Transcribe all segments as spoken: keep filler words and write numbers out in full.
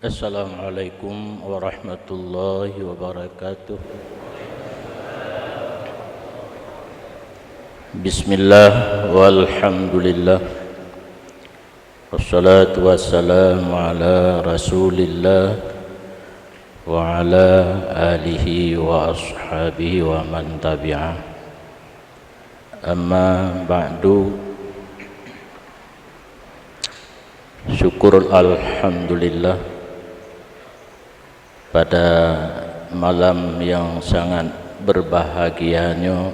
Assalamualaikum warahmatullahi wabarakatuh. Bismillah, walhamdulillah. Wassalatu wassalamu ala Rasulillah wa ala alihi wa ashabihi wa man tabi'ah. Amma ba'du. Syukur alhamdulillah, pada malam yang sangat berbahagia nyoe,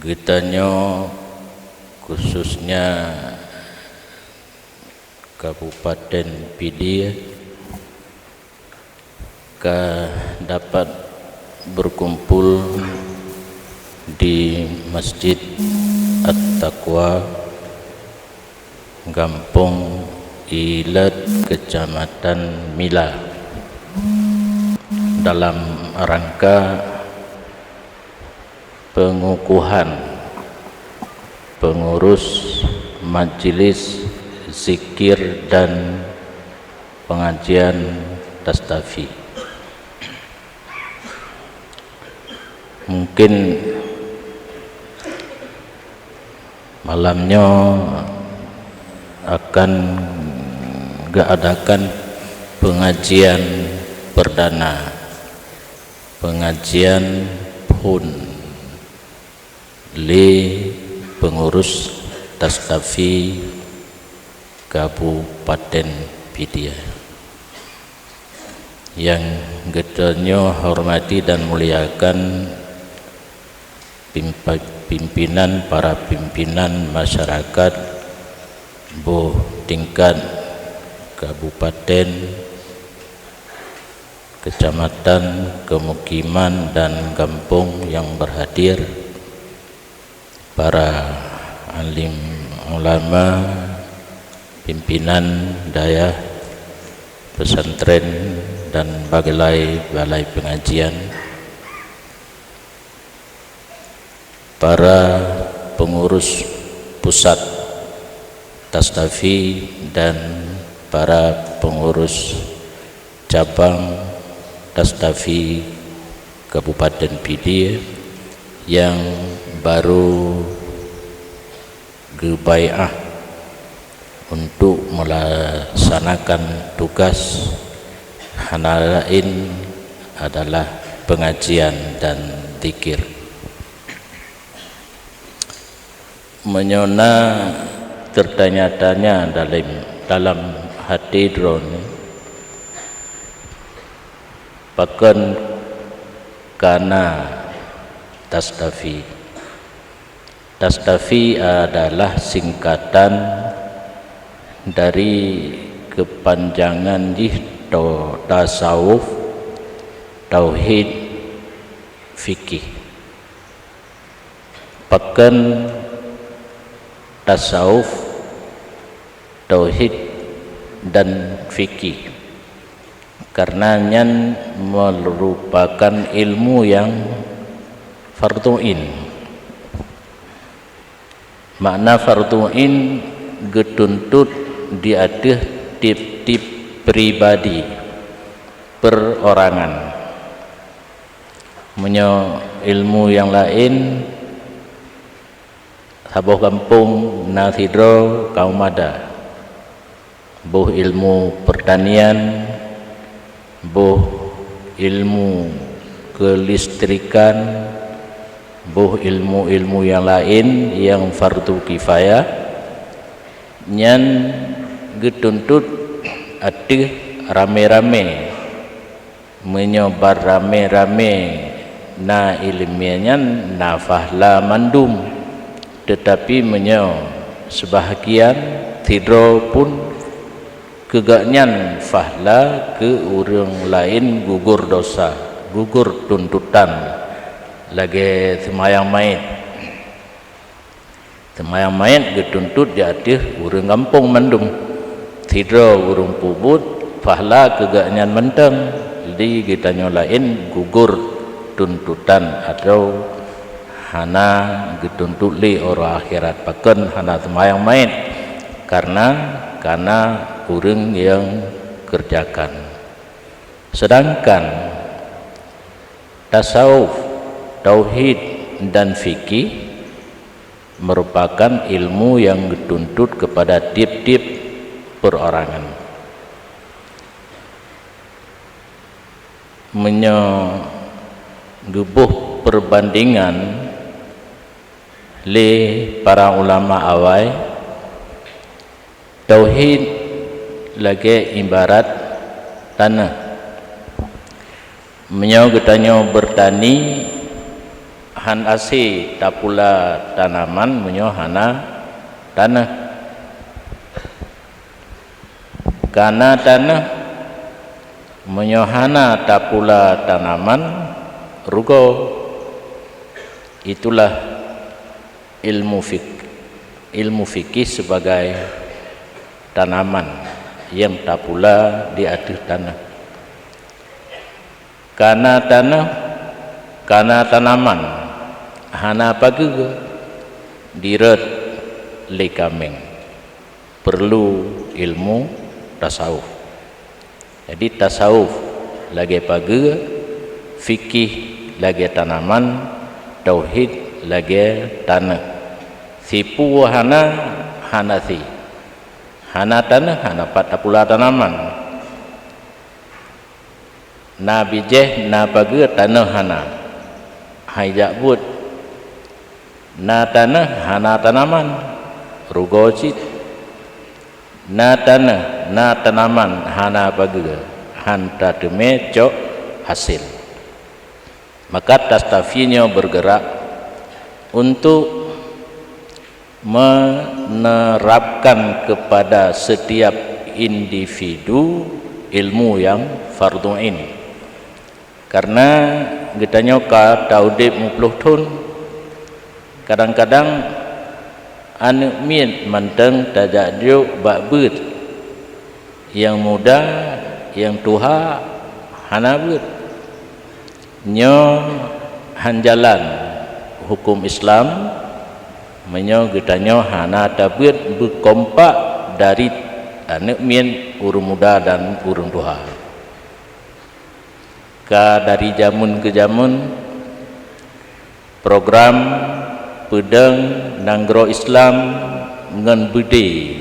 geutanyoe, khususnya Kabupaten Pidie, ka dapat berkumpul di Masjid At-Taqwa, Gampông Ilat, Kecamatan Mila, dalam rangka pengukuhan pengurus Majelis Zikir dan Pengajian Tastafi. Mungkin malam nyoe akan geuadakan pengajian perdana, pengajian phon lé pengurus Tastafi Kabupaten Pidie. Nyang geutanyoe hormati dan muliakan pimpa-, pimpinan, para pimpinan masyarakat boh tingkat kabupaten, kecamatan, kemukiman, dan gampông yang berhadir, para alim ulama, pimpinan dayah, pesantren, dan balai-balai pengajian, para pengurus pusat Tastafi dan para pengurus cabang Tastafi Kabupaten Pidie yang baru geubaiah untuk melaksanakan tugas, hana laén adalah pengajian dan zikir. Meunyoe na tertanya-tanya dalam, dalam hati droeneuh, pakon ka na Tastafi? Tastafi adalah singkatan dari keupanjangan jih to-, tasawuf, tauhid, fikih. Pakon tasawuf, tauhid, dan fikih? Karena nyan merupakan ilmu yang fardhu ain. Makna fardhu ain geutuntot di ateueh tieb-tieb pribadi, perorangan. Meunyoe ilmu nyang laén, saboh gampông na sidroe kaum adat, boh ilmu pertanian, boh ilmu kelistrikan, boh ilmu-ilmu nyang laén nyang fardhu kifayah, nyan geutuntot ateueh ramé-ramé. Meunyoe baramé-ramé na iéleumé nyan na fahla mandum, teutapi meunyoe seubahagian sidroe pun, keu gobnyan fahla, keu ureuëng laén gugur dosa, gugur tuntutan, lagée seumayang mait. Seumayang mait geutuntot di ateueh ureuëng gampông mandum. Sidroe ureuëng peubuet fahla keu gobnyan mantong, di geutanyoe laén gugur tuntutan atau hana geutuntot lé uroe akhirat. Pakon hana seumayang mait? karena kana ureuëng nyang keureujakan. Seudangkan tasawuf, tauhid, dan fikih meurupakan ilmu nyang geutuntot keupada tieb-tieb peurorangan. Meunyoe geuboh peurbandingan lé para ulama awai, tauhid lagée ibarat taneuh. Meunyoe geutanyoe beurtani, han asé tapula tanaman meunyoe hana taneuh. Kana taneuh, meunyoe hana tapula tanaman, rugoe. Itulah ilmu fik-, ilmu fikih sebagai tanaman nyang tapula di ateueh taneuh. Kana taneuh, kana tanaman, hana pageue, dirot lé kaméng. Peurlu ilmu tasawuf. Jadi, tasawuf lagée pageue, fikih lagée tanaman, tauhid lagée taneuh. Sipu hana, hana si. Hana taneuh, hana pat tapula tanaman. Na bijéh, na pageue, taneuh hana, hai jak buet. Na taneuh, hana tanaman, rugoe cit. Na taneuh, na tanaman, hana pageue, han tateumé cok hasé. Maka Tastafi nyoe beurgeurak untuk menerapkan keupada setiap individu ilmu nyang fardhu ain. Kareuna geutanyoe ka taudeb muploh thon, kadang-kadang aneuëk miet mantong tajak jok bak beuet, nyang muda, nyang tuha hana beuet. Nyoe han jalan huköm Islam meunyoe geutanyoe hana tabeuet beukompak dari aneuëk miet, ureuëng muda dan ureuëng tuha. Ka dari jameun keu jameun, program peudong nanggroe Islam ngon beudé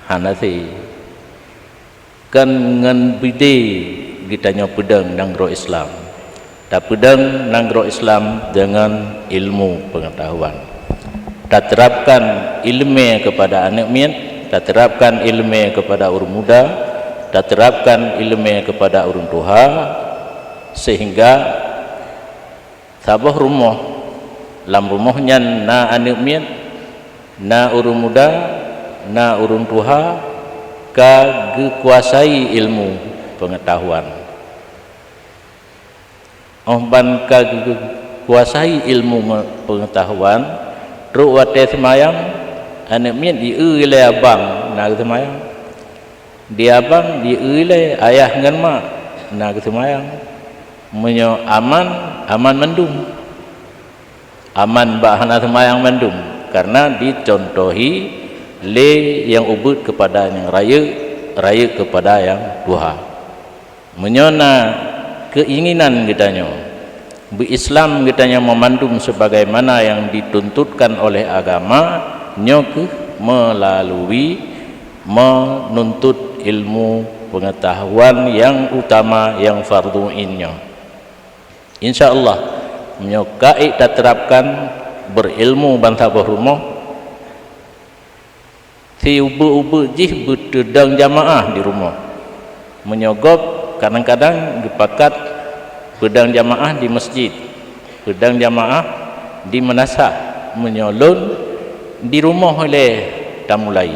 hana si. Kon ngon beudé geutanyoe peudong nanggroe Islam. Tapeudong nanggroe Islam deungon ilmu peungeutahuan. Taterapkan iéleumé keupada aneuëk miet, taterapkan iéleumé keupada ureuëng muda, taterapkan iéleumé keupada ureuëng tuha, seuhingga saboh rumoh, lam rumoh nyan na aneuëk miet, na ureuëng muda, na ureuëng tuha ka geukuasai ilmu peungeutahuan. Óh ban ka geukuasai ilmu nge-, peungeutahuan, trok watée seumayang, aneuëk miet jieu ilée abang na geuseumayang. Di abang jieu ilée ayah ngon mak na geuseumayang. Meunyoe aman, aman mandum. Aman bak hana seumayang mandum, kareuna dicontohi lé nyang ubit keupada nyang rayeuk, rayeuk keupada nyang tuha. Meunyoe na keuinginan geutanyoe beu-Islam geutanyoe meumandum sebagaimana nyang dituntutkan oleh agama, nyoe kheueh meulalui meununtut ilmu peungeutahuan nyang utama nyang fardhu ain nyoe. Insya Allah, meunyoe ka ék taterapkan beurilmu bansaboh rumoh, si ubit-ubit jih beuteudong jamaah di rumoh. Meunyoe gob kadang-kadang geupakat peudong jamaah di masjid, peudong jamaah di meunasah, meunyoe lôn di rumoh ilée tamulai.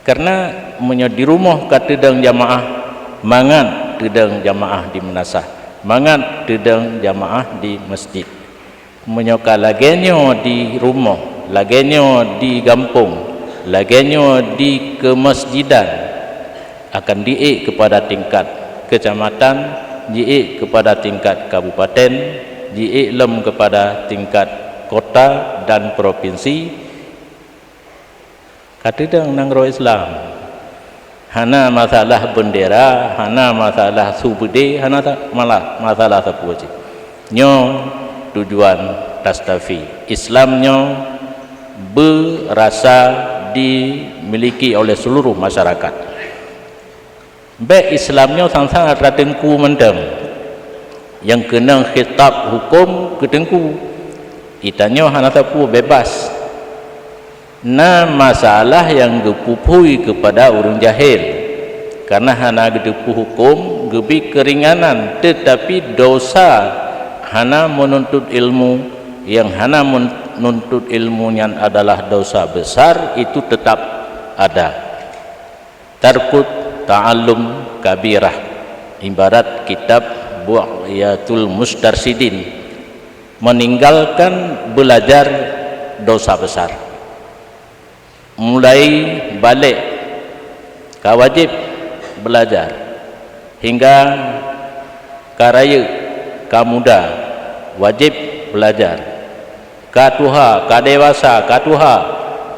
Kareuna meunyoe di rumoh ka teudong jamaah, mangat teudong jamaah di meunasah, mangat teudong jamaah di masjid. Meunyoe ka lagée nyoe di rumoh, lagée nyoe di gampông, lagée nyoe di keumasjidan, akan jiék keupada tingkat keucamatan, jiék keupada tingkat kabupaten, jiék lom keupada tingkat kota dan propinsi, Ka teudong nanggroe Islam. Hana masalah bendera, hana masalah su beudé, hana sa-, malah masalah sapeue cit. Nyoe tujuan Tastafi. Islam nyoe beurasa dimiliki oleh seluruh masyarakat. Bék Islam nyoe sang-sang atra teungku mantong. Nyang keunong khitab huköm keu teungku. Geutanyoe hana sapeue, bebas. Na masalah nyang geupuphui keupada ureuëng jahil, kareuna hana geuteupeue huköm, geubi keuringanan, teutapi dosa hana meununtut ilmu, nyang hana meununtut ilmu nyan adalah dosa besar, itu tetap ada. Tarkut ta'allum kabirah, ibarat kitab Bughyatul Mustarsyidin, meninggalkan belajar dosa besar. Mulai balek ka wajéb belajar, hingga ka rayeuk, ka muda, wajéb belajar. Ka tuha, ka dewasa, ka tuha,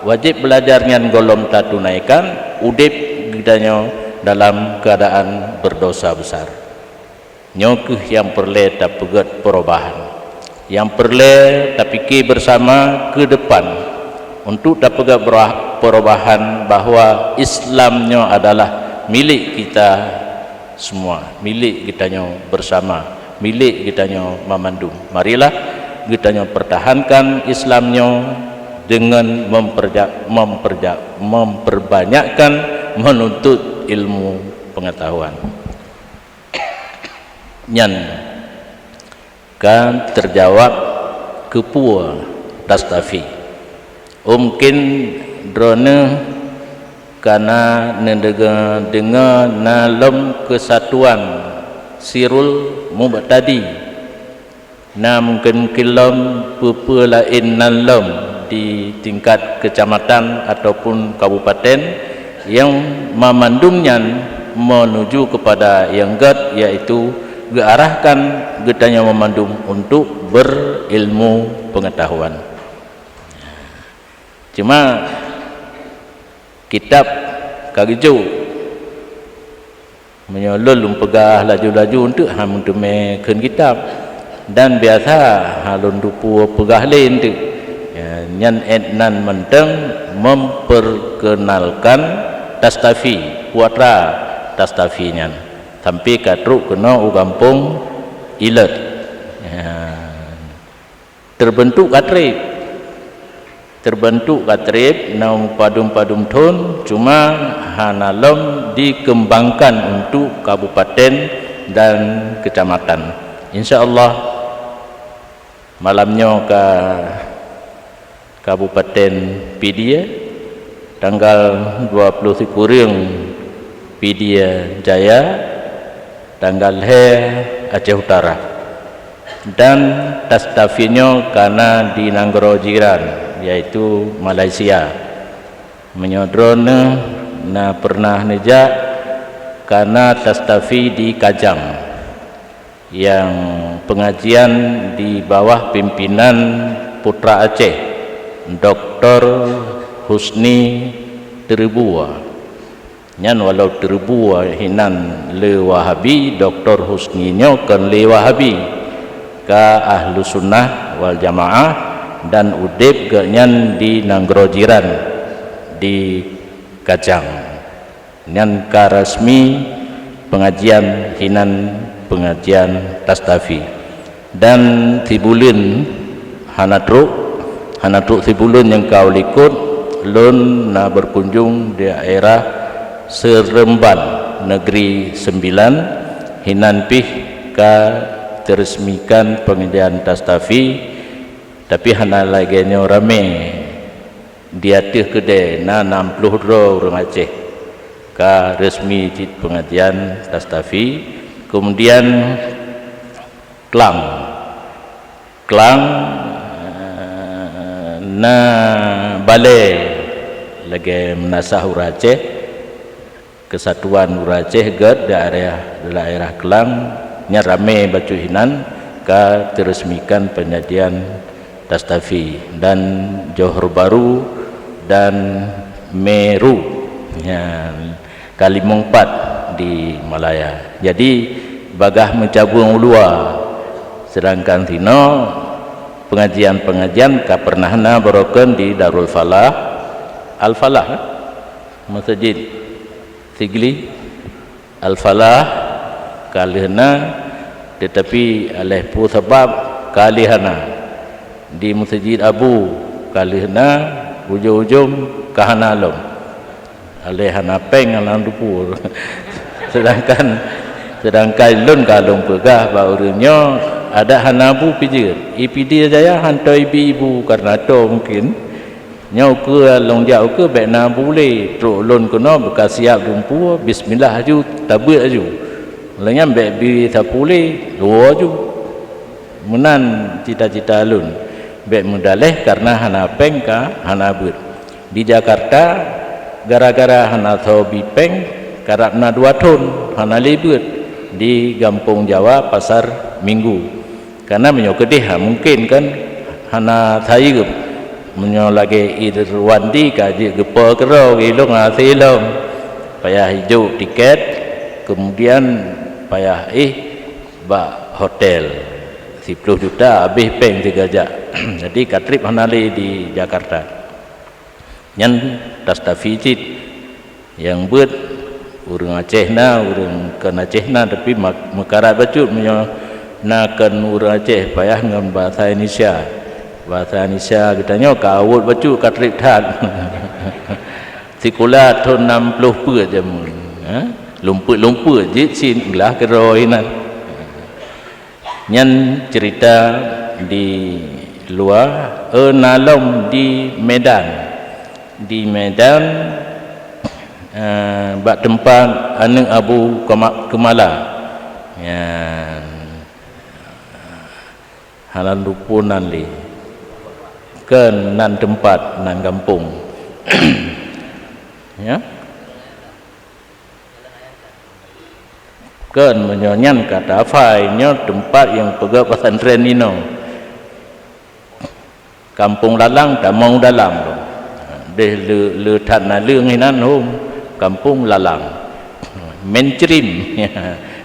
wajéb belajar nyan gohlom tatunaikan, udeb geutanyoe dalam keuadaan berdosa besar. Nyoe kheueh nyang peureulée tapeugét perubahan. Nyang peureulée tapike bersama keu depan untuk tapeugét berah-, perubahan bahwa Islam nyoe adalah milék kita semua, milék geutanyoe bersama, milék geutanyoe mamandum. Marilah geutanyoe pertahankan Islam nyoe dengan memperja-, memperja-, memperbanyakkan menuntut ilmu pengetahuan. Nyan ka teujawab keupeue Tastafi. Mungkin droeneueh ka na neudeungoe-deungoe na lom keusatuan Sirul Mubtadi. Na mungken-mungken lom peue-peue laén nan lom di tingkat keucamatan ataupun kabupaten, nyang mamandum nyan meunuju keupada nyang gét, yaitu geuarahkan geutanyoe mamandum untuk beurilmu peungeutahuan. Cuma kitab ka geujok. Meunyoe lôn lôn peugah laju-laju eunteuk han meuteumé kheun kitab, dan biasa han lôn teupeue peugah lé eunteuk. Ya, nyan ék nan mantong memperkenalkan Tastafi, putra Tastafi nyan, sampai ka trok keunoe u gampông Ilot. Ya. Teubeuntuk ka treb. Teubeuntuk ka treb, na padum-padum thon, cuma hana lom dikeumbangkan untuk kabupaten dan keucamatan. Insya Allah, malam nyoe ka Kabupaten Pidie, tanggal dua puluh sikureueng Pidie Jaya, tanggal lhée Aceh Utara. Dan Tastafi nyoe ka na di nanggroe jiran, yaitu Malaysia. Meunyoe droeneueh na peureunah neujak, ka na Tastafi di Kajang, nyang peungajian di bawah pimpinan Putra Aceh, Doktor Husni Teuribua. Nyan walau Teuribua hinan le Wahabi, Doktor Husni nyoe kon le Wahabi, ka Ahlussunnah wal Jamaah dan udeb geuhnyan di nanggroe jiran, di Kajang. Nyan ka rasmi peungajian hinan, peungajian Tastafi. Dan sibuleuen hana trok, hana trok sibuleuen nyang ka u likot, lôn na berkunjung di daerah Seremban, Negeri Sembilan, hinan pih ka teuresmikan peungajian Tastafi, tapi hana lagée nyoe ramé. Di ateueh keudée na nam ploh droe ureuëng Aceh ka resmi cit peungajian Tastafi. Kemudian Klang. Klang, eh, na balée lagée meunasah ureuëng Aceh. Keusatuan Ureuëng Aceh gét daerah, daerah Klang nyan ramé bacut hinan ka teuresmikan peungajian Tastafi dan Johor Bahru dan Meru. Ya, ka limong pat di Malaya. Jadi, bagaih meucabeueng u luwa. Sedangkan sinoe, pengajian-pengajian ka pernah na barokon di Darul Falah, Al-Falah, eh? Masjid Sigli. Al-Falah ka lheueh na, teutapi aléh peue sabab ka lheueh hana. Di Meuseujid Abu ka lheueh na, ujong-ujong ka hana lom. Aléh hana péng, hana dupu. Seudangkan, seudangkan lôn ka lôn peugah bak ureuëng nyoe, adak hana bu pijeuet. I Pidie Jaya hana ibi ibu karena to mungkin. Nyoe ukeue lôn jak ukeue bék na bu lé, trok lôn keunoe beuka siab dumpeue, bismillah aju, tabeuet aju. Lheueh nyan bék bi sapeue lé, luwoe aju. Meunan cita-cita lôn. Bék meudaléh karena hana péng ka hana beuet. Di Jakarta, gara-gara hana soe bi péng, karab na dua thon hana lé beuet di Gampông Jawa Pasar Minggu. Karena meunyoe keudeh, ha, mungkin kan hana sayeuem. Meunyoe lagée Irwandi ka jeuet geupo keudroe, ilong hase lom. Payah ijok tiket, kemudian payah éh bak hotel. Siploh juta habéh péng siga jak. Jadi ka treb hana lé di Jakarta. Nyan Tastafi cit. Nyang beuet ureuëng Aceh na, ureuëng kon Aceh na, tapi mak-, meukarat bacut meunyoe na kon ureuëng Aceh payah ngon bahasa Indonesia. Bahasa Indonesia geutanyoe ka awot bacut ka treb that. Sikula thon nam ploh peuet jameun, ha? Lumpeuet-lumpeuet jeuet cit glah keudroe inan. Nyan cerita di luwa, eh, na lom di Medan. Di Medan, eh, bak teumpat aneuëk Abu Kema-, Keumala. Nyan. Hana lupo nan lé. Kon nan teumpat, nan gampông. Ya. Kon meunyoe nyan ka tafai, nyoe teumpat nyang peugah pesantren inoe. Kampung Lalang tamong dalam. Deh le, le that naleueng hinan hom, Kampung Lalang. Mainstream.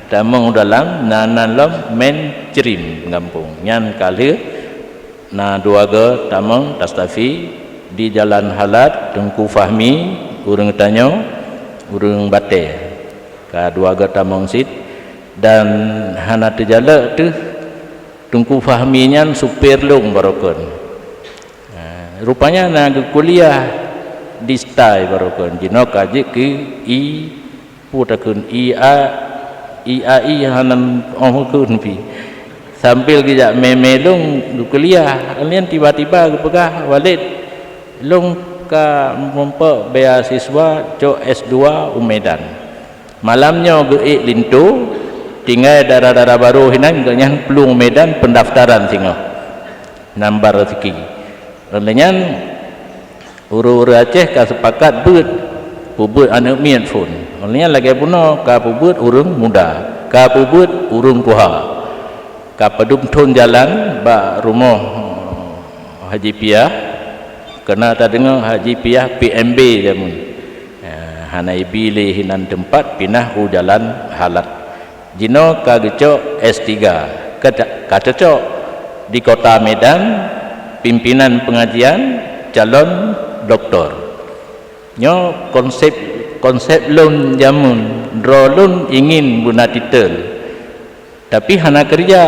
Tamong dalam, na nan lom mainstream gampông. Nyan ka lheueh na dua go tamong Tastafi di Jalan Halat, Teungku Fahmi, ureuëng tanyoe, ureuëng Batée. Ka dua go tamong cit dan hana teujalok teuh Teungku Fahmi nyan supir lôn barokon. Ha, rupanya na geukuliah di stai barokon. Jinoe ka jeuet keu I Peue takheun I A, I A I hana óh meukeuen pi. Sambil geujak mé-mé lôn geukuliah, nyan tiba-tiba geupeugah, "Walid, lôn ka muphom beasiswa cok S dua u Medan." Malam nyoe geuék linto, tinggai dara-dara barô hinan geuhnyan plueng Medan pendaftaran singoh. Nambar rezeki. Lheueh nyan, ureuëng-ureuëng Aceh ka seupakat beuet, peubeuet aneuëk miet phon. Lheueh nyan lagée bunoe ka peubeuet ureuëng muda, ka peubeuet ureuëng tuha. Ka padum thon jalan bak rumoh Haji Piah, keuhai tadeungoe Haji Piah P M B jameun. Eh, hana ibi lé hinan teumpat pinah u Jalan Halat. Jinoe ka geucok S tiga, ka, ka cocok di Kota Medan, pimpinan pengajian, calon doktor. Nyoe konsep, konsep lôn jameun, droe lôn ingin beuna titel. Tapi hana keureuja,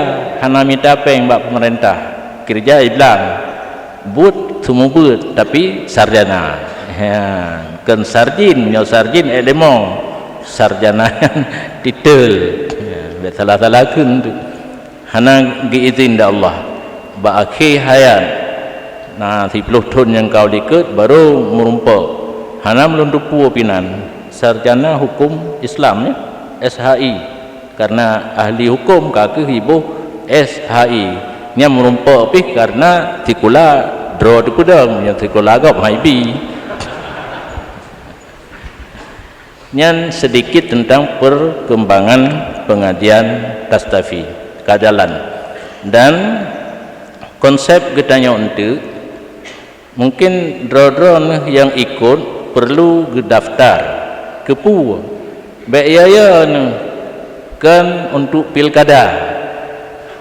hana mita péng bak peumeurintah. Keureuja iblang. Buet seumeubeuet, tapi sarjana. Ha, kon sarjin, nyoe sarjin ék leumo. Sarjana titel. Ha, bék salah-salah kheun tu. Hana geuizin lé Allah. Bak akhé hayat, na siploh thon nyang ka u likot, barô meurumpok. Hana meulôn teupeue pinan. Sarjana Hukum Islam, ya, S H I. Karena ahli hukum ka kheueh iboh S H I. Nyan meurumpok pih karena sikula droe teupeudong, nyan sikula gob hana ibi. Nyan sedikit tentang perkembangan pengajian Tastafi, ka jalan. Dan konsep geutanyoe eunteuk, mungkin droe-droe neuh nyang ikot, perlu geudaftar. Keupeue? Bék yo-yo neuh, kon untuk pilkada.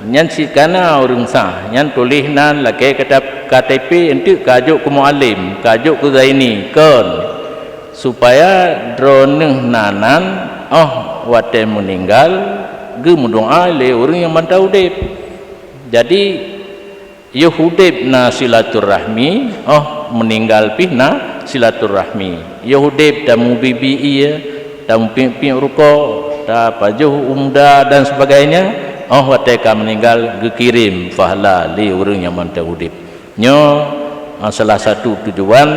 Nyan cit kana ureuëng sah, nyan tuléh nan lakée kitab K T P eunteuk ka jok keu Mualem, ka jok keu Zaini, kon. Supaya droeneuh nan, nan, óh watée meuninggal, geumeudoá lé ureuëng nyang mantong udeb. Jadi, yoh udeb na silaturahmi, óh meuninggal pih na silaturahmi. Yoh udeb tamubibi ié, tamupinyeuk-pinyeuk rukoe, tapajoh u muda dan sebagainya, óh watée ka meuninggal geukirém pahala lé ureuëng nyang mantong udeb. Nyoe, ah, salah satu tujuan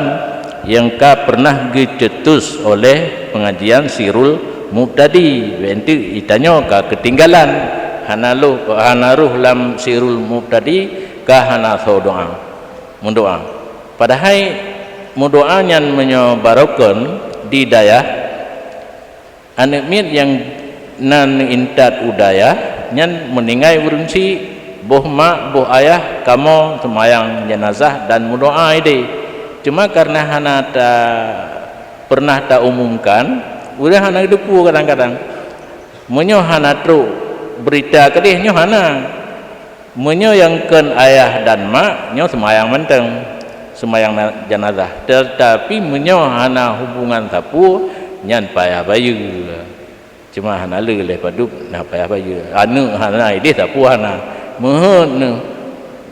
nyang ka pernah geucetus oleh pengajian Sirul Mubtadi. Bék eunteuk itanyoe ka keutinggalan, hana loh, hana roh lam Sirul Mubtadi, ka hana soe doá, meudoá. Padahai meudoá nyan meunyoe barokon di dayah, aneuëk miet nyang na neuintat u dayah nyan meuninggai ureuëng syiek, boh mak, boh ayah, kamoe seumayang janazah dan meudoá idéh. Cuma kareuna hana ta-, pernah taumumkan, ureuëng hana geuteupeue kadang-kadang. Meunyoe hana trok beurita keudeh nyoe hana. Meunyoe nyang kon ayah dan mak, nyoe seumayang mantong, seumayang na-, janazah. Teutapi meunyoe hana hubungan sapeue, nyan payah bayeue. Cuma hana le lé padub na payah bayeue. Aneuëk hana, idéh sapeue hana. Meuheuet neu-,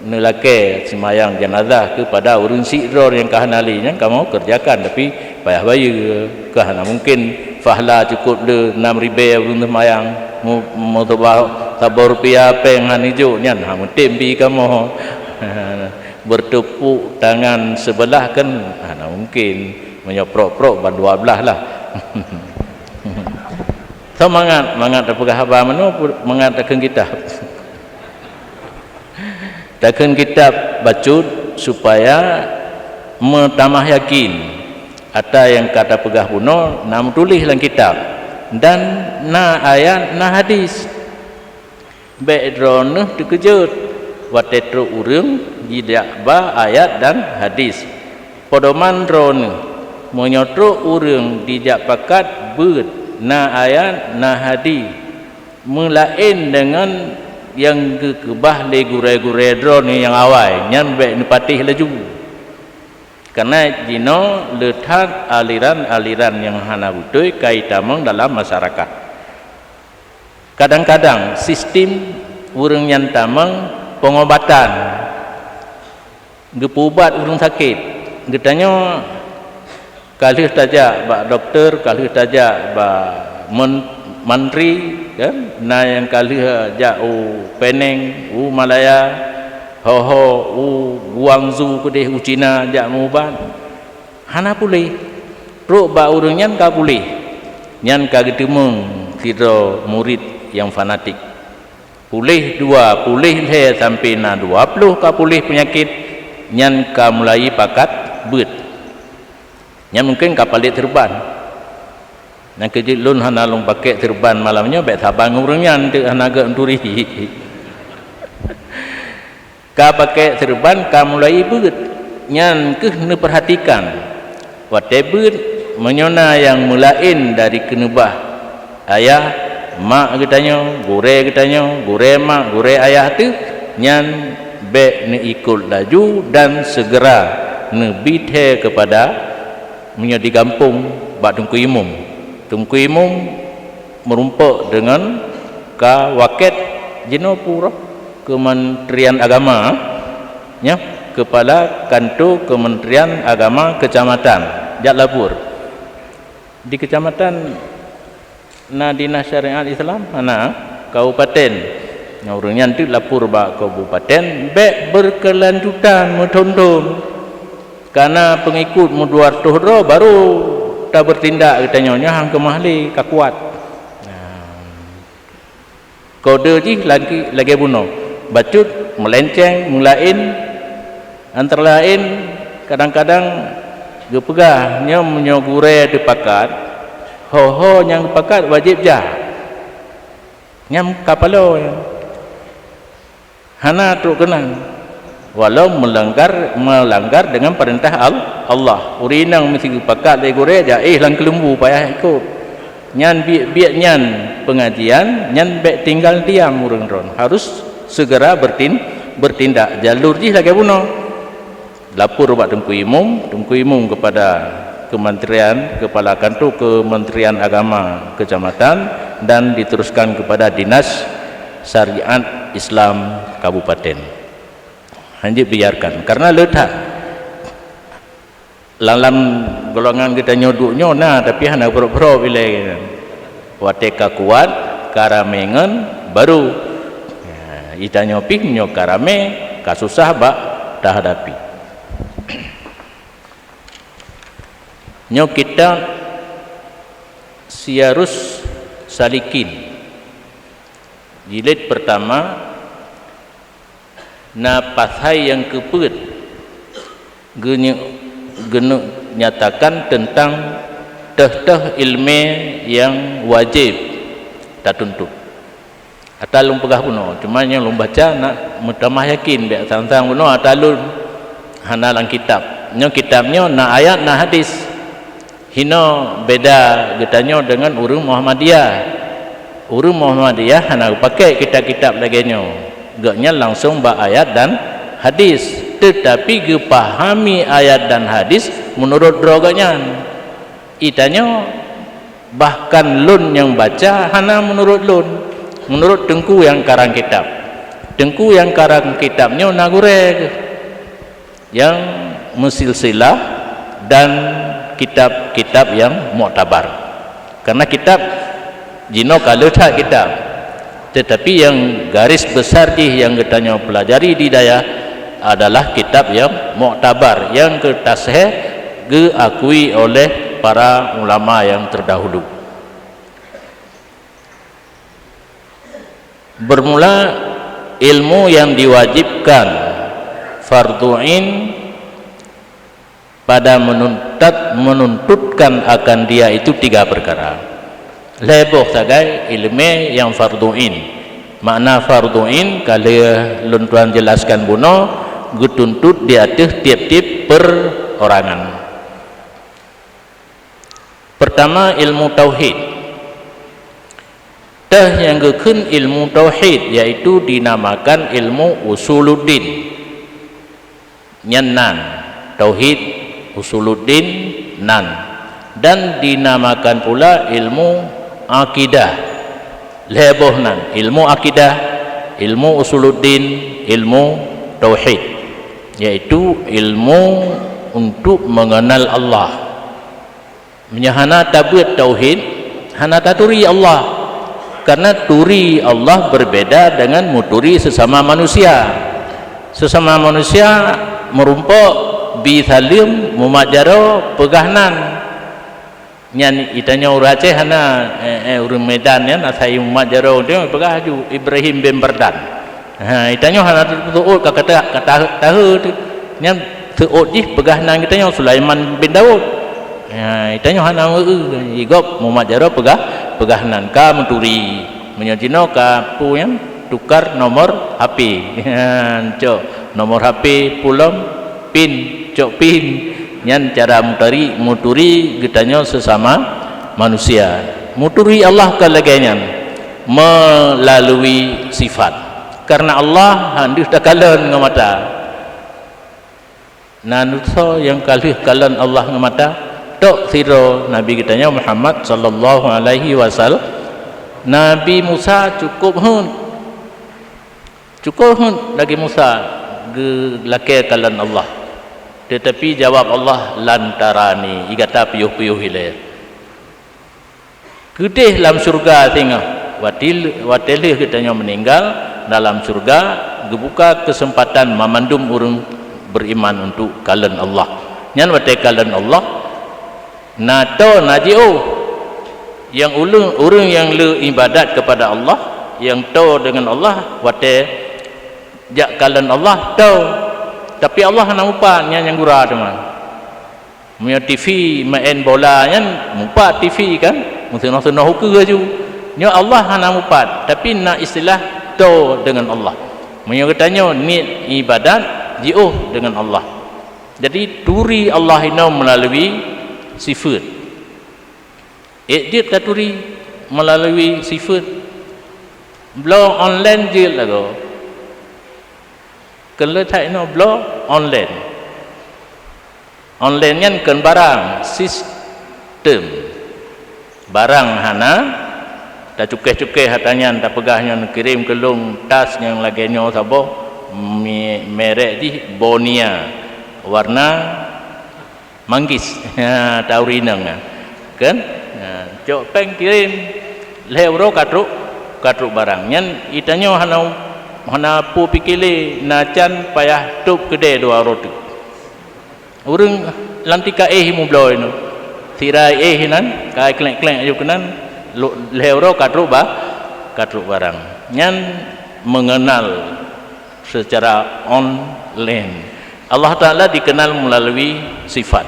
neulakée seumayang janazah keupada ureuëng syiek droe nyang ka hana le, nyan kamoe keureujakan, tapi payah bayeue. Ka hana mungken pahala cukôp le nam ribée ureuëng seumayang, mu-, meuseubah saboh rupiah péng hana jok, nyan hana meutem bi kamoe. Bertepuk tangan sebelah kan hana mungken, meunyoe prok-prok ban dua blaih lah. Semangat, mangat tapeugah haba meunoe, mangat takheun kitab. Takheun kitab bacut supaya meutamah yakin ata nyang ka tapeugah bunoe na meutuléh lam kitab dan na ayat, na hadis. Bék droeneueh teukeujot watée trok ureuëng jijak ba ayat dan hadis. Pedoman droeneueh, meunyoe trok ureuëng jijak pakat beuet na ayat, na hadis, meulaén deungon nyang geukeubah lé gurée-gurée droeneueh nyang awai, nyan bék neupatéh laju. Kareuna jinoe le that aliran-aliran nyang hana beutôi ka itamong dalam masyarakat. Kadang-kadang sistem ureuëng nyan tamong peungobatan, geupeuubat ureuëng sakét. Geutanyoe ka lheueh tajak bak dokto, ka lheueh tajak bak men-, mantri, kan? Na nyang ka lheueh jak u Penang, u Malaya, ho-ho u Guangzhou keudeh, u Cina jak meuubat. Hana puléh. Trok bak ureuëng nyan ka puléh. Nyan ka geuteumeung sidroe murit nyang fanatik. Puléh dua, puléh lhée sampoe na dua ploh ka puléh peunyakét, nyan ka mulai pakat beuet. Nyan mungken ka palét seureuban. Nyang keujeuet lôn hana lôn pakék seureuban malam nyoe, bék saban ngon ureuëng nyan, teuk hana geunturi. Ka pakék seureuban ka mulai beuet, nyan kheueh neupeurhatikan. Watée beuet, meunyoe na nyang meulaén dari keuneubah ayah, mak geutanyoe, gurée geutanyoe, gurée mak, gurée ayah teuh, nyan bék neuikot laju dan seugera neubi thée keupada meunyoe di gampông bak teungku imum. Teungku imum meurumpok deungon ka wakét jinoe pura Kementerian Agama, nyoe, Kepala Kanto Kementerian Agama Kecamatan, jak lapor. Di kecamatan na dinas syariat Islam, hana, kabupaten. Nyoe ureuëng nyan teuk lapor bak kabupaten, bék berkelanjutan meuthon-thon. Kana peungikot meudua reutôh droe baru tabeurtindak geutanyoe, nyoe han keumah lé ka kuat. Nah. Kode jih lagi, lagée bunoe, bacut, meulenceng, meulaén, antara laén kadang-kadang geupeugah nyoe meunyoe gurée teupakat, ho-ho nyang geupakat wajéb jak. Nyang ka paloe. Hana trok keunan, walau meulanggar, meulanggar deungon peurintah Al-, Allah. Ureuëng inong meusti geupakat lé gurée, jak éh lam keuleumbu payah ikot. Nyan biet-biet nyan pengajian, nyan bék tinggal diam ureuëng droen. Harus segera bertin-, bertindak. Jalur jih lagée bunoe. Lapor bak Teungku Imum, Teungku Imum kepada kementerian, kepala kantor Kementerian Agama kecamatan, dan diteruskan kepada Dinas Syariat Islam Kabupaten. Hanjeuet biarkan, karena le that. Lam, lam golongan geutanyoe duek nyoe na, tapi hana brok-brok ilée. Watée ka kuat, ka ramé ngon, baru. Ya, itanyoe pih nyoe ka ramé, ka susah bak tahadapi. Nyoe kitab Siyarus Salikin, jilid pertama, na pasai nyang keupeuet geunye-, geuneuk nyatakan teuntang teuh-teuh iéleumé nyang wajéb tatuntut. Ata lôn peugah bunoe, cuma nyang lôn baca na meutamah yakin bék sang-sang bunoe ata lôn hana lam kitab. Nyoe kitab nyoe na ayat, na hadis. Hinoe beda geutanyoe deungon ureuëng Muhammadiyah. Ureuëng Muhammadiyah hana geupaké kitab-kitab lagée nyoe. Gobnyan langsong bak ayat dan hadis, teutapi geupahami ayat dan hadis meunurot droe gobnyan. Itanyoe, bahkan lôn nyang baca hana meunurot lôn, meunurot teungku nyang karang kitab. Teungku nyang karang kitab nyoe na gurée geuh nyang meusilsilah dan kitab-kitab nyang muktabar. Karena kitab jinoe ka le that kitab, tetapi nyang garis besar jih nyang geutanyoe pelajari di dayah adalah kitab nyang muktabar, nyang geutasheih, geuakui oleh para ulama nyang terdahulu. Bermula, ilmu yang diwajibkan, fardhu ain, pada menuntat-, menuntutkan akan dia itu tiga perkara. Lhée boh sagai iéleumé nyang fardhu ain. Makna fardhu ain ka lheueh lôn tuan jelaskan bunoe, geutuntut di ateueh tieb-tieb perorangan. Pertama, ilmu tauhid. Teuh nyang geukheun ilmu tauhid, yaitu dinamakan ilmu usuluddin. Nyan nan, tauhid usuluddin nan. Dan dinamakan pula ilmu akidah. Lhée boh nan, ilmu akidah, ilmu usuluddin, ilmu tauhid, yaitu ilmu untuk mengenal Allah. Meunyoe hana tabeuet tauhid, hana taturi Allah. Karena turi Allah berbeda dengan meuturi sesama manusia. Sesama manusia meurumpok, bi saleuem, mumat jaroe, peugah nan. Nyan itanyoe ureuëng Aceh hana, eh, eh, ureuëng Medan nyan asai mumat jaroe tu peugah laju Ibrahim bin Bardan. Ha, itanyoe hana teuseuôt ka kata, ka tahe-, tahe tu. Nyan seuôt jih peugah nan geutanyoe Sulaiman bin Daud. Ha, itanyoe hana meu-eu, i gob mumat jaroe peugah, peugah nan ka meuturi. Meunyoe jinoe ka peue nyan tukar nomor H P. Ha, cok nomor H P pulom pin, cok pin. Nyan cara meuturi, meuturi geutanyoe sesama manusia. Meuturi Allah ka lagée nyan melalui sifat. Karena Allah han deuh takalon ngon mata. Na nyoe soe nyang ka lheueh kalon Allah ngon mata? Tok sidroe Nabi geutanyoe Muhammad sallallahu alaihi wasallam. Nabi Musa cukup heuet. Cukup heuet Nabi Musa geulakée kalon Allah. Teutapi jawab Allah, "Lan tarani," i gata piôh-piôh ilée. Keudeh lam syeuruga singoh, watée, watée lheueh geutanyoe meuninggal, dalam syeuruga geubuka keuseumpatan mamandum ureuëng beriman untuk kalon Allah. Nyan watée kalon Allah, na toe na jiôh. Nyang uleueng, ureuëng nyang le ibadat kepada Allah, nyang toe deungon Allah, watée jak kalon Allah, toe. Tapi Allah hana mupat, nyan nyang gura teuma. Meunyoe T V maén bola nyan mupat T V kan, meuseunoh-seunoh ukeue laju. Nyoe Allah hana mupat, tapi na istilah toe deungon Allah. Meunyoe geutanyoe niet ibadat jiôh deungon Allah. Jadi turi Allah inoe meulalu sifeuet. Ék jeuet taturi meulalu sifeuet. Bloe online jeuet lagoe. Keu leutai inoe bloe online. Online nyan kon barang, sistem. Barang hana, tacukéh-cukéh atra nyan, tapeugah nyoe neukirém keu lôn tas nyang lagée nyoe saboh, mi-, merek jih Bonia, warna manggis. Ha, turi inong nyan. Kan? Ha, cok péng kirém, lhée uroe ka trok, ka trok barang. Nyan geutanyoe hana, hana peue pike lé, na can payah tôb keudée dua uroe teuk. Ureuëng lam tika éh mubloe nyoe. Sira éh nan, ka klek-klek aju keunan, lo-, lhée uroe ka trok ba-, ka trok barang. Nyan mengenal secara online. Allah Taala dikenal melalui sifat.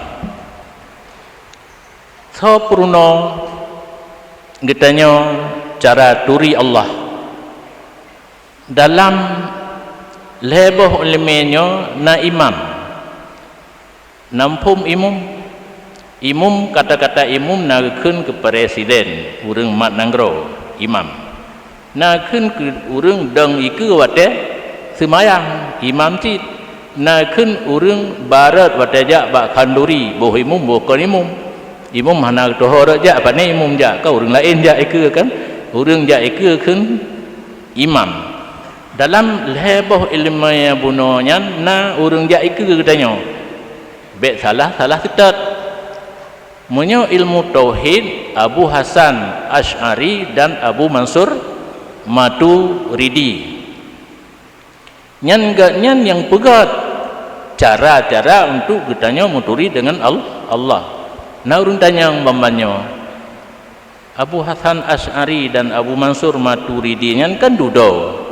Soe peurunoe geutanyoe cara turi Allah? Dalam lhée boh iéleumé nyoe na imam. Na muphom imum? Imum, kata-kata imum na geukheun keu presiden ureuëng mat nanggroe, imam. Na geukheun keu ureuëng dong ikeue watée seumayang, imam cit. Na geukheun ureuëng barot watée jak bak khanduri, boh imum, boh kon imum. Imum hana geutuho rot jak, pane imum jak, ka ureuëng laén jak ikeue kan. Ureuëng jak ikeue kheun imam. Dalam lhée boh iéleumé bunoe nyan na ureuëng jak ikeue geutanyoe. Bék salah, salah seutôt. Meunyoe ilmu tauhid, Abu Hasan Asy'ari dan Abu Mansur Maturidi. Nyan gobnyan nyang peugét cara-cara untuk geutanyoe meuturi deungon Al-, Allah. Na ureuëng tanyong ban nyoe, Abu Hasan Asy'ari dan Abu Mansur Maturidi nyan kan dudoe.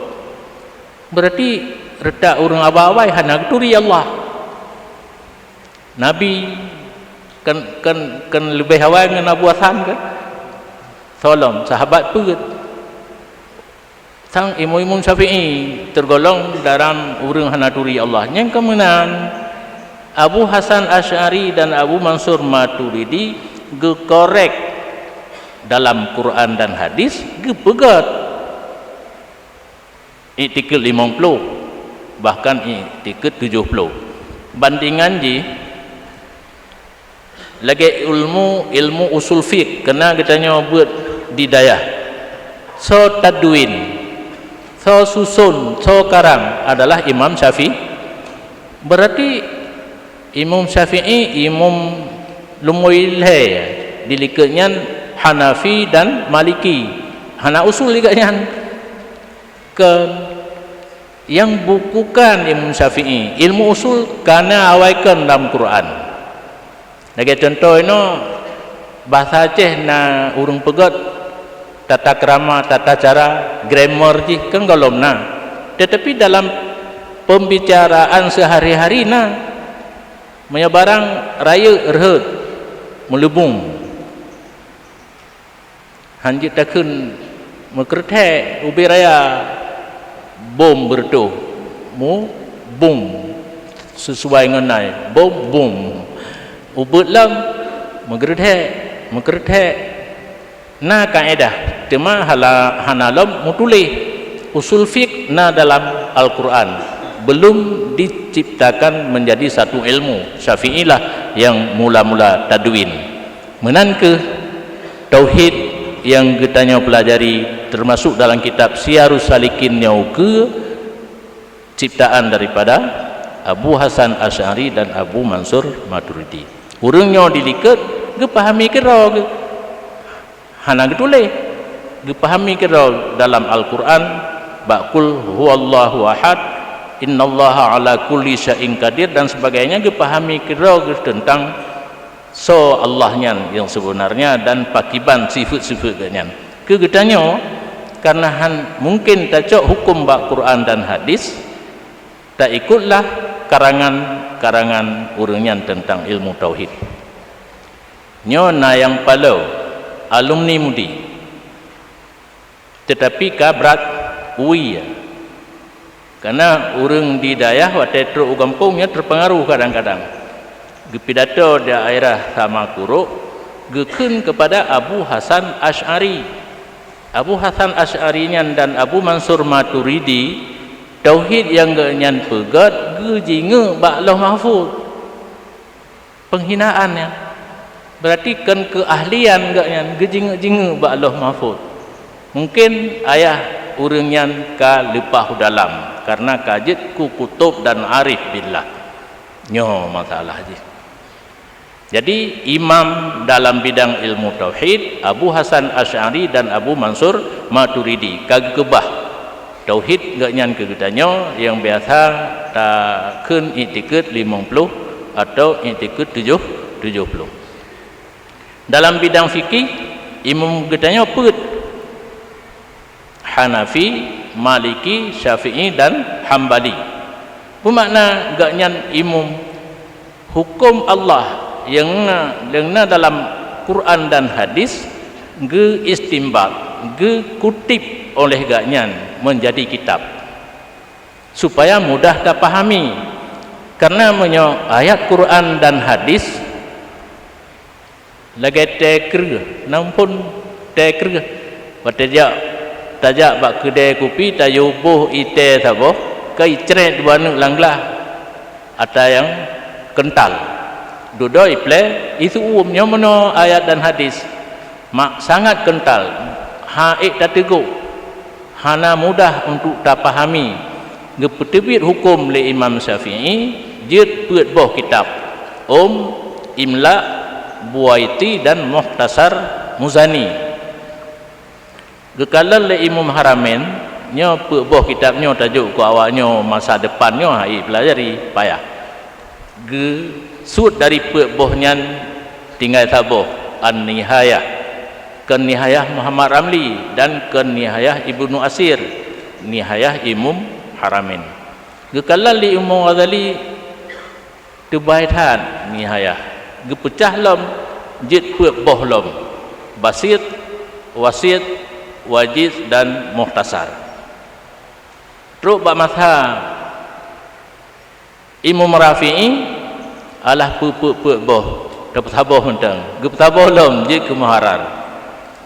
Berarti reutak ureuëng awai-awai hana geuturi Allah. Nabi kan, kan, kan leubeh awai ngon Abu Hasan kan? Soe lom, sahabat peuet. Sang Imum-imum Syafi'i teugolong dalam ureuëng hana turi Allah. Nyang keumeunang, Abu Hasan Asy'ari dan Abu Mansur Maturidi geukorek dalam Quran dan hadis, geupeugét. Iktikeuet limong ploh, bahkan iktikeuet tujoh ploh. Bandingan jih, lagée ilmu, ilmu usul fiqh keuna geutanyoe beuet di dayah. Soe tadwin, soe suson, soe karang adalah Imam Syafi'i. Berarti Imam Syafi'i, imum lumboi lhée, di likot nyan Hanafi dan Maliki. Hana usul juga nyan. Ke nyang bukukan Imam Syafi'i, ilmu usul kana awai kon dalam Quran. Lagée contoh inoe, bahasa Aceh na ureuëng peugét tata krama, tata cara, grammar jih kan golom na. Tetapi dalam pembicaraan sehari-hari na, meunyoe barang rayeuk rhot, meuleubung. Han jeuet takheun meukeureuthek ubé raya, bom beureutoh, mu bum, sesuai ngon nai, bom, bum. Ubeuet lom, meukeureuthek, meukeureuthek. Na kaedah, teuma hala, hana lom meutuléh. Usul fiqh na dalam Al-Quran, belum diciptakan menjadi satu ilmu. Syafi'ilah yang mula-mula tadwin. Meunan kheueh tauhid nyang geutanyoe peulajari, teumasuk dalam kitab Siyarus Salikin nyoe keu ciptaan daripada Abu Hasan Asy'ari dan Abu Mansur Maturidi. Ureuëng nyoe di likot geupahami keudroe geuh. Hana geutuléh. Geupahami keudroe dalam Al-Quran, bak Qul huwallahu ahad, innallaha ala kulli syai'in qadir dan sebagainya, geupahami keudroe geuh teuntang soe Allah nyan nyang seubeunarnya dan pakiban sifeuet-sifeuet geuh nyan. Keu geutanyoe, kareuna han mungken tacok huköm bak Quran dan hadis, taikutlah karangan-karangan ureuëng nyan teuntang ilmu tauhid. Nyoe na nyang paloe, alumni MUDI. Teutapi ka brat wie. Kareuna ureuëng di dayah watée trok u gampông nyan teupeungaruh kadang-kadang. Geupidato daerah Samakuro, geukheun keupada Abu Hasan Asy'ari. Abu Hasan Asy'ari nyan dan Abu Mansur Maturidi, tauhid nyang geuhnyan peugét geujingeuk bak Lauh Mahfuz. Penghinaan nyan. Berarti kon keuahlian geuhnyan geujingeuk-jingeuk bak Lauh Mahfuz. Mungkin ayah ureuëng nyan ka leupah u dalam, karena ka jeuet keu kutub dan arif billah. Nyoe masalah jih. Jadi, imam dalam bidang ilmu tauhid, Abu Hasan Asy'ari dan Abu Mansur Maturidi ka geukeubah tauhid geuhnyan keu geutanyoe nyang biasa takheun iktikeuet limong ploh atau iktikeuet tujoh, tujoh ploh. Dalam bidang fikih, imum geutanyoe peuet, Hanafi, Maliki, Syafi'i, dan Hambali. Beumakna geuhnyan imum. Huköm Allah nyang na, nyang na dalam Quran dan hadis geu-istimbat, geukutip oleh geuhnyan meunjadi kitab, supaya mudah tapahami. Karena meunyoe ayat Quran dan hadis lagée tée kreueh, na phon tée kreueh. Watée jak, tajak bak keudée kupi, tayue boh ié tée saboh, ka icrét dua neuk lam glah, ata nyang keuntal. Dudoe iplée, iseuuem. Nyoe meunoe ayat dan hadis, mak sangat keuntal, han ék tateugok. Hana mudah untuk tapahami. Geupeuteubiet huköm lé Imam Syafi'i jeuet peuet boh kitab, Umm, Imla, Buwaiti, dan Mukhtasar Muzani. Geukalon lé Imum Haramain, nyoe peuet boh kitab nyoe tajok keu awaknyoe masa depan nyoe han ék peulajari, payah. Geusuet dari peuet boh nyan tinggai saboh, An-Nihayah, kon Nihayah Muhammad Ramli, dan kon Nihayah Ibnu Asir, Nihayah Imum Haramain. Geukalon lé Imum Ghazali teubai that Nihayah, geupeucah lom jeuet peuet boh lom, Basit, Wasit, Wajiz, dan Mukhtasar. Trok bak masa Imum Rafi'i, alah peuet-peuet boh, tapeusaboh mantong, geupeusaboh lom jeuet keu Muharrar.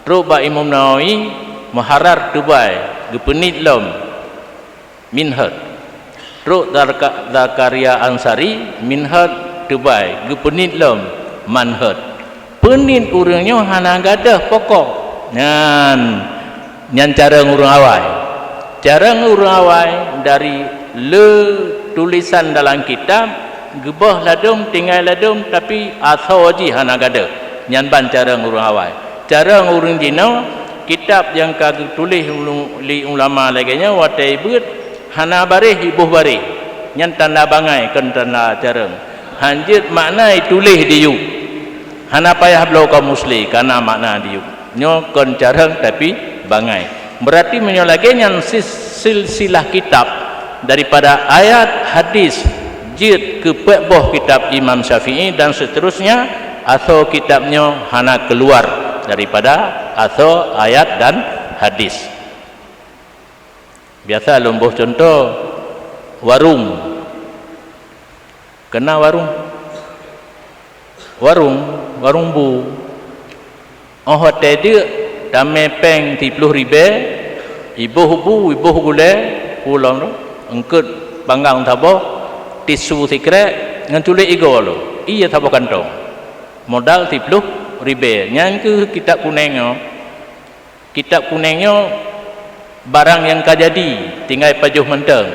Trok bak Imum Nawawi, Muharrar teubai, geupeuniet lom, Minhaj. Trok Zarka-, Zakaria Ansari, Minhaj teubai, geupeuniet lom, Manhaj. Peuniet ureuëng nyoe hana gadôh pokok. Nyan, nyan carông ureuëng awai. Carông ureuëng awai dari le tulisan dalam kitab, geuboh ladôm, tinggai ladôm, tapi asoe jih hana gadôh. Nyan ban carông ureuëng awai. Carông ureuëng jinoe, kitab nyang ka geutuléh ulu-, lé ulama lagée nyoe watée beuet hana baréh, iboh baréh. Nyan tanda bangai, kon tanda carông. Han jeuet makna ituléh diyueb. Hana payah bloe kamus lé, kana makna diyueb. Nyoe kon carông tapi bangai. Berarti meunyoe lagée nyan sis-, silsilah kitab daripada ayat hadis jeuet keu peuet boh kitab Imam Syafi'i dan seterusnya, asoe kitab nyoe hana keuluar daripada asoe ayat dan hadis. Biasa lôn boh cuntoh, warong. Keunan warong? Warong, warong bu. Óh watée deuk, tamé péng siploh ribée, iboh bu, iboh gulée, pulang tu, eungkot panggang saboh, tisu sikrek, ngon culek igoe lom. Ié saboh kantong. Modal siploh ribée. Nyan keuh kitab kunéng nyoe. Kitab kunéng nyoe barang nyang ka jadi, tinggai pajoh mantong.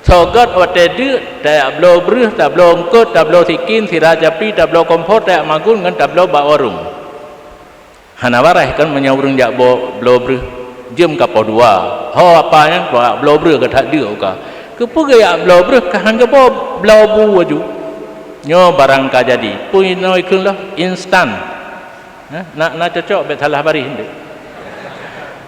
Soe gét watée deuk, tajak bloe breueh, tabloe eungkot, tabloe sikin, sira japi, tabloe kompor, tajak magun ngon tabloe bak warong. Hana bareh kan meunyoe ureuëng jak bo-, bloe breueh, jeuem ka poh dua. Ho apa nyan, jak bloe breueh ka that deuk ka. Keupeue geujak bloe breueh ka han geuboh bloe bu laju? Nyoe barang ka jadi. Peue inoe ikheun lom? Instan. Hah? Na, na cocok, bék salah baréh.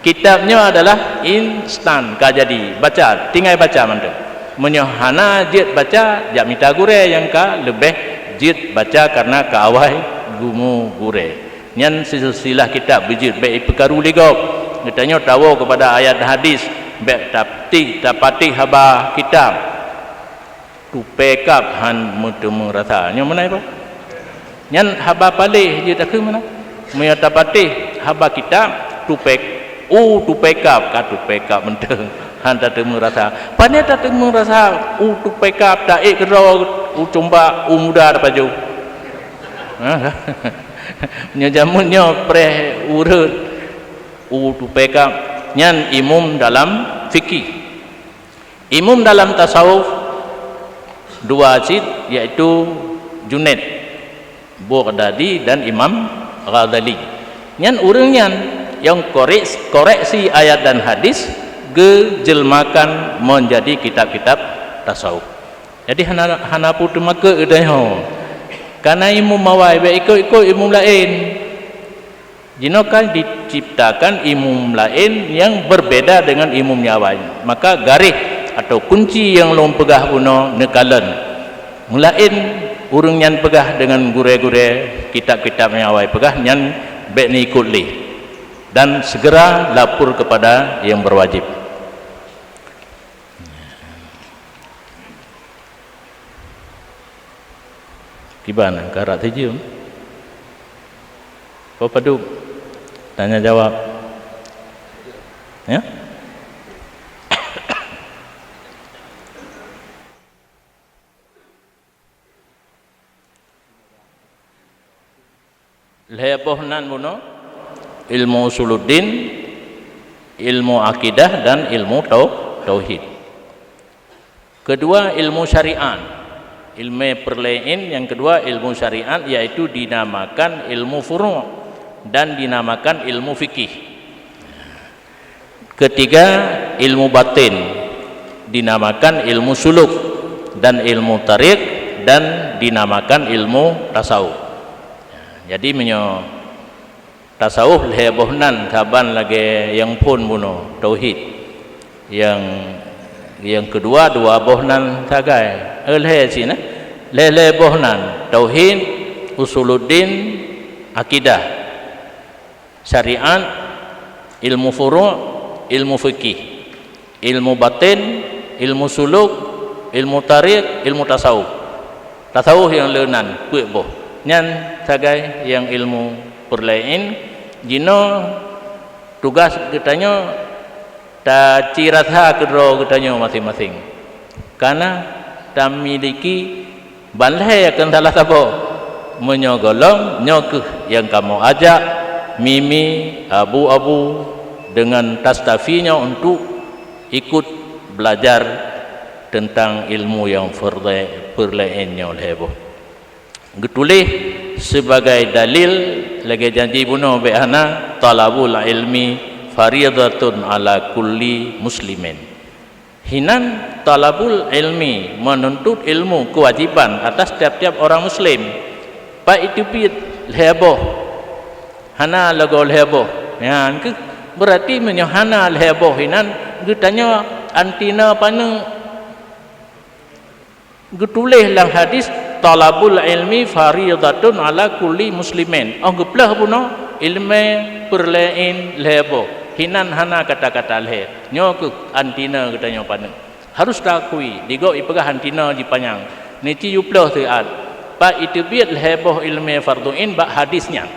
Kitab nyoe adalah instan ka jadi, baca, tinggai baca mantong. Meunyoe hana jeuet baca, jak mita gurée nyang ka leubeh jeuet baca, karena ka awai gumu gurée. Nyan silsilah kitab beujeuet, bék ipeukaru lé gob. Geutanyoe tawoe keupada ayat hadis, bék tapatih, tapatih haba kitab. Tupée kab han meuteumeung rasa. Nyoe meunan, Pak? Nyan haba paléh jeuet takheun meunan. Meunyoe tapatéh haba kitab, tupée, u tupée kab, ka tupée kab mantong. Han tateumeung rasa. Pane tateumeung rasa u tupée kab, taék keudroe, u cumbak, u muda tapajoh. Ha? Nyoe jameun nyoe preh ureuëng u tupée kab. Nyan imum dalam fikih. Imum dalam tasawuf dua cit, yaitu Junaid Baghdadi dan Imam Ghazali. Nyan ureuëng nyan nyang korek-, koreksi ayat dan hadis geujeulmakan menjadi kitab-kitab tasawuf. Jadi hana, hana peue teumakot geutanyoe. Kana imum awai, bék ikot-ikot imum laén. Jinoe kan diciptakan imum laén nyang berbeda dengan imum nyang awai. Maka garéh atau kunci nyang lôn peugah bunoe neukalon. Meulaén ureuëng nyan peugah dengan gurée-gurée kitab-kitab nyang awai peugah nyan bék neuikot lé. Dan segera lapor kepada yang berwajib. Kiban, karap sijeuem. Peue padub? Tanya jawab. Ya? Lhée boh nan bunoe, ilmu usuluddin, ilmu akidah, dan ilmu tau-, tauhid. Kedua, ilmu syariat. Ilmu perlain yang kedua, ilmu syariat, yaitu dinamakan ilmu furu' dan dinamakan ilmu fikih. Ketiga, ilmu batin, dinamakan ilmu suluk dan ilmu tarik, dan dinamakan ilmu tasawuf. Jadi, meunyoe tasawuf lhée boh nan saban lagée nyang phon bunoe, tauhid. Nyang, nyang keudua, dua boh nan sagai. Eh, lhée cit, eh? Lhée-lhée boh nan, tauhid, usuluddin, akidah. Syariat, ilmu furu', ilmu fikih, ilmu batin, ilmu suluk, ilmu tarik, ilmu tasawuf. Tasawuf nyang le nan, peuet boh. Nyan sagai nyang ilmu perlain. Jinoe tugas geutanyoe taci rasa keudroe geutanyoe maséng-maséng. Kana tamiliki ban lhée kon salah saboh. Meunyoe gohlom, nyoe kheueh nyang kamoe ajak Mimi, Abu-abu deungon Tastafi nyoe untuk ikut belajar teuntang ilmu nyang fardhu perlain nyoe lhée boh. Geutuléh sibagai dalil lagée janji bunoe bék hana, "Thalabul ilmi fariidhatun ala kulli muslimin." Hinan thalabul ilmi, menuntut ilmu, kewajiban atas tiap-tiap orang muslim. Pat iteubiet lhée boh, hana lagoe lhée boh. Nyan kheueh beurati meunyoe hana lhée boh hinan geutanyoe anti na paneuk. Geutuléh lam hadis, "Thalabul ilmi fariidhatun ala kulli muslimin." Óh geupeuleueh bunoe, ileumé peurlaén lhée boh. Hinan hana kata-kata lhée. Nyoe kheueh anti na geutanyoe paneuk. Harus taakui, di gob ipeugah anti na jipanyang. Neuci yue peuleueh siat. Pat iteubiet lhée boh ileumé fardhu ain bak hadis nyan.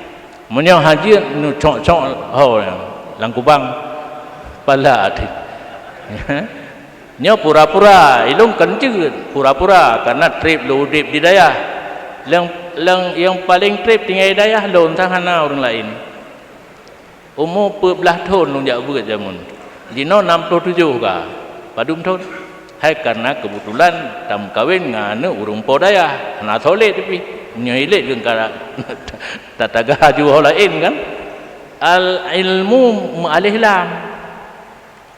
Meunyoe hajeuet neucok-cok ho lam kubang, pala ateueh. Nyoe pura-pura, ilôn kon jeuet, pura-pura, karena treb lôn udeb di dayah. Leng, leng nyang paleng treb tinggai di dayah lôn, sang hana ureuëng laén. Umu peuet blaih thon lôn jak beuet jameun. Jinoe nam ploh tujoh ka. Padum thon? Hai karena keubeutulan tameukawen ngon aneuk ureuëng po dayah, hana soleh tapi. Nyoe ilét keu ka tataga aju ho laén kan. Al ilmu meualéh lam.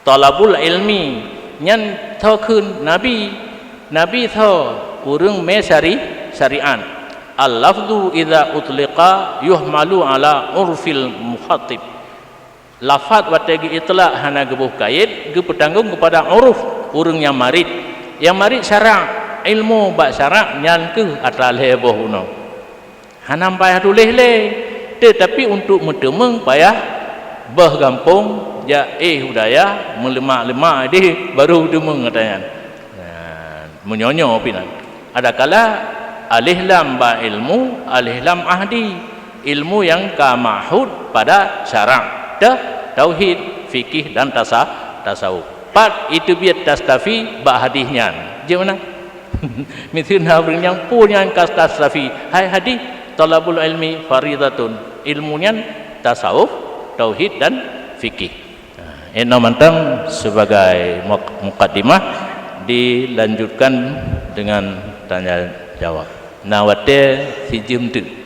Thalabul ilmi nyan tho kheun Nabi. Nabi tho ureuëng mé syari-, syariat. Al-lafzu idza utliqa yuhmalu ala urfil mukhatab. Lafaz watée geuitlak hana geuboh kayét, geupeutanggong keupada uruf ureuëng nyang marit. Nyang marit syarak, ilmu bak syarak nyan kheueh atra lhée boh bunoe. Hana payah tuléh lé, teutapi untuk meuteumeung payah beuh gampông jak éh u dayah meuleumah-leumah deh baru teumeueng ata nyan. Nah, Meunyoe nyoe pinan. Adakala alih lam bak ilmu, alih lam ahdi. Ilmu nyang ka mahud pada syarak. Teuh, tauhid, fikih dan tasa-, tasawuf. Pat iteubiet tastafi bak hadih nyan. Jeuet meunan? Miseue na ureuëng nyang peue nyang ka tastafi. Hai hadih, thalabul ilmi faridatun. Ilmu nyan tasawuf, tauhid dan fikih. Nah, inoe mantong sebagai muk-, mukadimah, dilanjutkan dengan tanya jawab. Na watée sijeuem teuk.